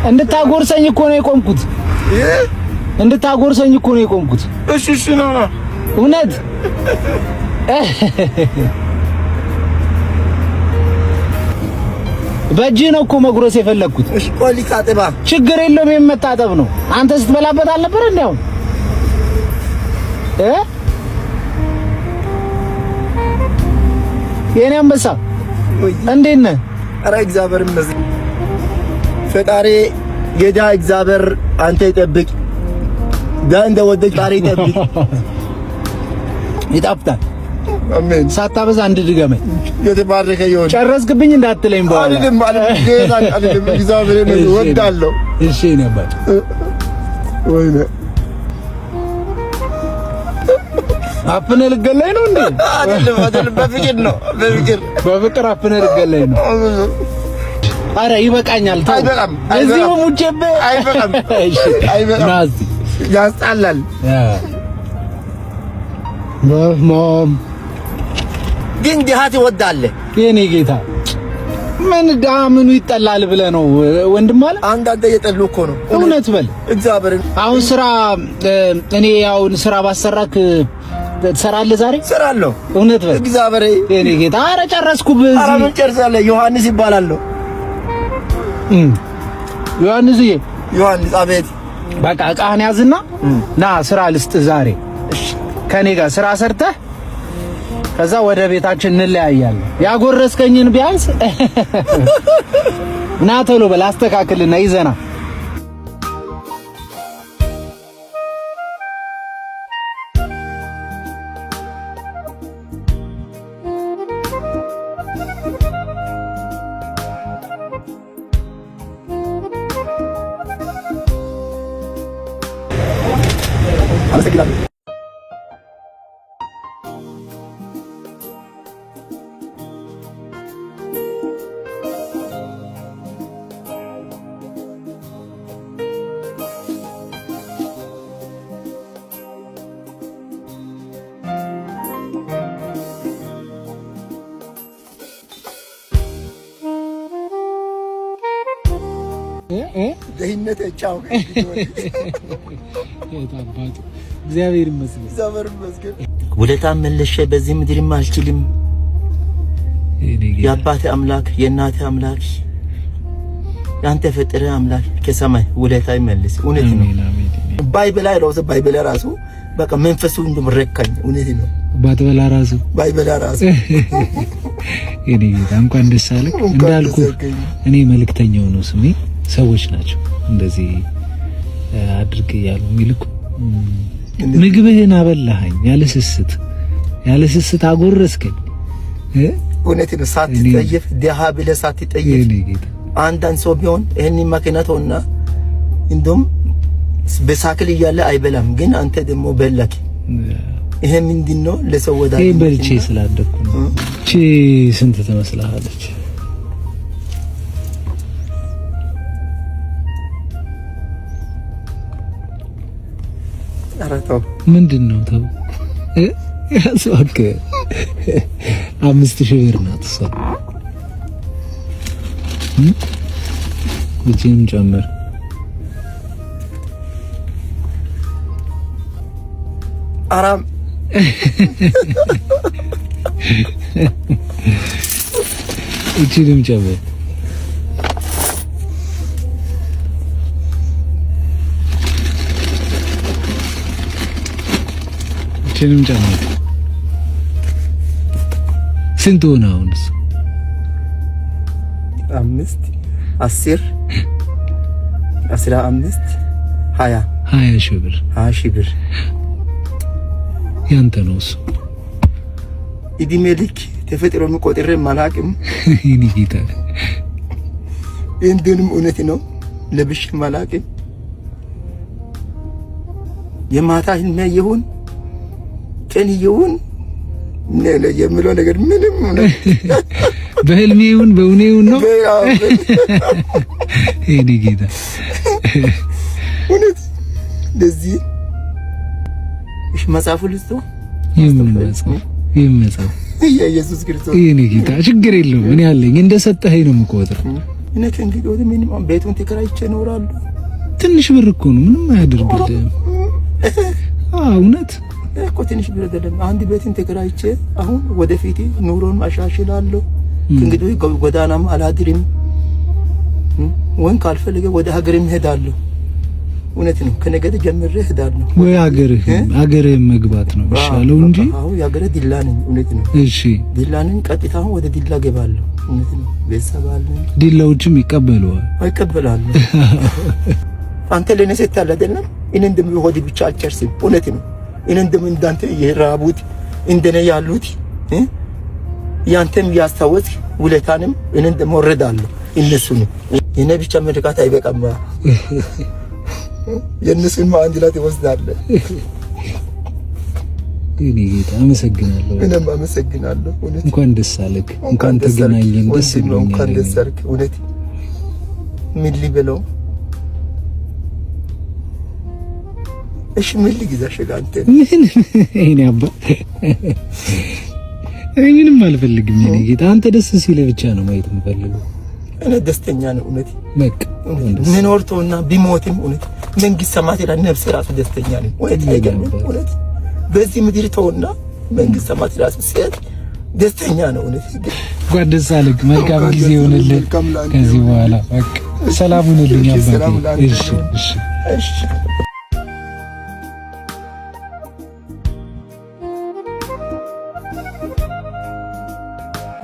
እንድታጎርሰኝ እኮ ነው የቆምኩት። እንድታጎርሰኝ እኮ ነው የቆምኩት። እሺ እሺ ነው እውነት በእጅህ ነው እኮ መጉረስ የፈለግኩት። እሺ ቆይ ልታጠባ። ችግር የለውም የመታጠብ ነው። አንተ ስትበላበት አልነበረ እንዴ? አሁን እ የኔ አንበሳ እንዴት ነህ? ኧረ እግዚአብሔር ይመስገን። ፈጣሪ ጌታ እግዚአብሔር አንተ ይጠብቅ። ዳ እንደወደች ፈጣሪ ይጠብቅ። ይጣፍጣል። አሜን። ሳታበዛ አንድ ድገመኝ። የተባረከ ይሁን። ጨረስክብኝ እንዳትለኝ በኋላ። አልልም አልልም፣ ጌታ አልልም። እግዚአብሔርን እወዳለሁ። እሺ የኔ አባት። ወይኔ አፍነህ ልትገለኝ ነው እንዴ? አይደለም አይደለም፣ በፍቅር ነው በፍቅር በፍቅር አፍነህ ልትገለኝ ነው። ኧረ ይበቃኛል። ተው። አይበቃም፣ እዚሁ ሙቼብህ። አይበቃም፣ እሺ አይበቃም። ና እዚህ። ያስጣላል። በስመ አብ። ግን ድሃ ትወዳለህ። የኔ ጌታ ምን ድሀ ምኑ ይጠላል ብለህ ነው ወንድም አለ። አንዳንዴ እየጠሉ እኮ ነው። እውነት በል እግዚአብሔርን። አሁን ስራ እኔ አሁን ስራ ባሰራክ ትሰራለህ ዛሬ? እሰራለሁ። እውነት በል እግዚአብሔር። የኔ ጌታ። ኧረ ጨረስኩብህ። ኧረ እዚህ ምን ጨርሳለህ? ዮሐንስ ይባላለሁ። ዮሐንስዬ። ዮሐንስ። አቤት። በቃ ዕቃህን ያዝና ና ስራ ልስጥህ ዛሬ። ከኔ ጋር ስራ ሰርተህ ከዛ ወደ ቤታችን እንለያያለን። ያጎረስከኝን ቢያንስ ና ቶሎ በል አስተካክልና ይዘና። አመሰግናለሁ። ደህንነት ቻው። እግዚአብሔር ይመስገን። እግዚአብሔር ይመስገን። ውለታ መልሼ በዚህ ምድርም አልችልም። የአባቴ አምላክ የእናቴ አምላክ የአንተ ፈጥረ አምላክ ከሰማይ ውለታ ይመልስ። እውነት ነው። ባይበላ ራሱ ባይበላ ራሱ በቃ መንፈሱ እንደም ረካኝ። እውነት ነው። ባትበላ ራሱ ባይበላ ራሱ የኔ ጌታ እንኳን ደስ አለህ። እንዳልኩ እኔ መልእክተኛው ነው ስሜ። ሰዎች ናቸው እንደዚህ አድርግ እያሉ የሚልኩ። ምግብህን አበላኸኝ ያለ ስስት፣ ያለ ስስት አጎረስከኝ። እውነት ነው። ሳትጠየፍ ደሃ ብለህ ሳትጠየፍ አንዳንድ ሰው ቢሆን ይሄን መኪና ተውና እንደውም በሳክል እያለ አይበላም፣ ግን አንተ ደግሞ በላክ። ይሄ ምንድን ነው? ለሰው ወዳጅ ይሄ በልቼ ስላደኩ ነው። እቺ ስንት ትመስልሃለች? ኧረ ተው። ምንድን ነው ተው? ያስዋክ 5000 ብር ናት እሷ። እቺንም ጨምር። አራም እቺንም ጨምር። እቺንም ጨምር። ስንት ሆነ አሁን? እሱ 5 10 15 20 20,000 ብር። 20,000 ብር ያንተ ነው እሱ። እድሜ ልክ ተፈጥሮ ቆጥሬ አላውቅም። የእኔ ጌታ እንደንም እውነት ነው ለብሼም አላውቅም። የማታ ህልሜ ይሁን ቀን ይሁን የምለው ነገር ምንም ነው። በህልሜ ይሁን በእውኔ ይሁን ነው። የእኔ ጌታ እውነት እንደዚህ። እሺ መጽሐፉ ልስጠው። የምን መጽሐፍ? የምን መጽሐፍ? የኢየሱስ ክርስቶስ። የእኔ ጌታ ችግር የለውም እኔ አለኝ። እንደሰጠኸኝ ነው የምቆጥረው። እኔ ከእንግዲህ ወዲህ ምንም ቤቱን ተከራይቼ እኖራለሁ። ትንሽ ብር እኮ ነው፣ ምንም አያደርግልህም። አዎ እውነት እኮ ትንሽ ብር አይደለም። አንድ ቤትን ተከራይቼ አሁን ወደፊት ኑሮን አሻሽላለሁ። እንግዲህ ጎዳናም አላድርም፣ ወይም ካልፈለገ ወደ ሀገርም እሄዳለሁ። እውነት ነው። ከነገ ጀምሬ እሄዳለሁ። ወይ ሀገርህ ሀገርህ መግባት ነው የሚሻለው እንጂ አሁን የሀገሬ ዲላ ነኝ። እውነት ነው። እሺ ዲላ ነኝ። ቀጥታ አሁን ወደ ዲላ ገባለሁ። እውነት ነው። ቤተሰብ አለኝ። ዲላዎችም ይቀበሉሃል? ይቀበላሉ። አንተ ለኔ ስትል አይደለም እኔ እንደምሆድ ብቻ አልጨርስም። እውነት ነው። እኔ እንደም እንዳንተ የራቡት እንደኔ ያሉት ያንተም ያስታወስክ ውለታንም እኔ እንደምወረዳለሁ እነሱን የኔ ብቻ ምርቃት አይበቃም። የእነሱን አንድ ላይ ትወስዳለህ። እኔ ጌታ አመሰግናለሁ። እኔም አመሰግናለሁ። እውነት እንኳን ደስ አለህ፣ እንኳን ተገናኘን። ደስ ብሎኛል። እንኳን ደስ አለህ። እውነት ምን ሊበለው? እሺ ምን ልግዛሽ አንተ? ምን እኔ አባ እኔ ምንም አልፈልግም። እኔ ጌታ አንተ ደስ ሲልህ ብቻ ነው ማየት የምፈልገው። እኔ ደስተኛ ነው። እውነት በቃ ምን ወርቶና ቢሞትም እውነት መንግስት ሰማት ይላል ነፍሴ ራሱ ደስተኛ ነው። እውነት አይገርምም? እውነት በዚህ ምድር ተውና መንግስት ሰማት ራሱ ሴት ደስተኛ ነው። እውነት እንኳን ደስ አለህ። መልካም ጊዜ ይሁንልህ። ከዚህ በኋላ በቃ ሰላም ሁንልኝ አባቴ። እሺ እሺ እሺ።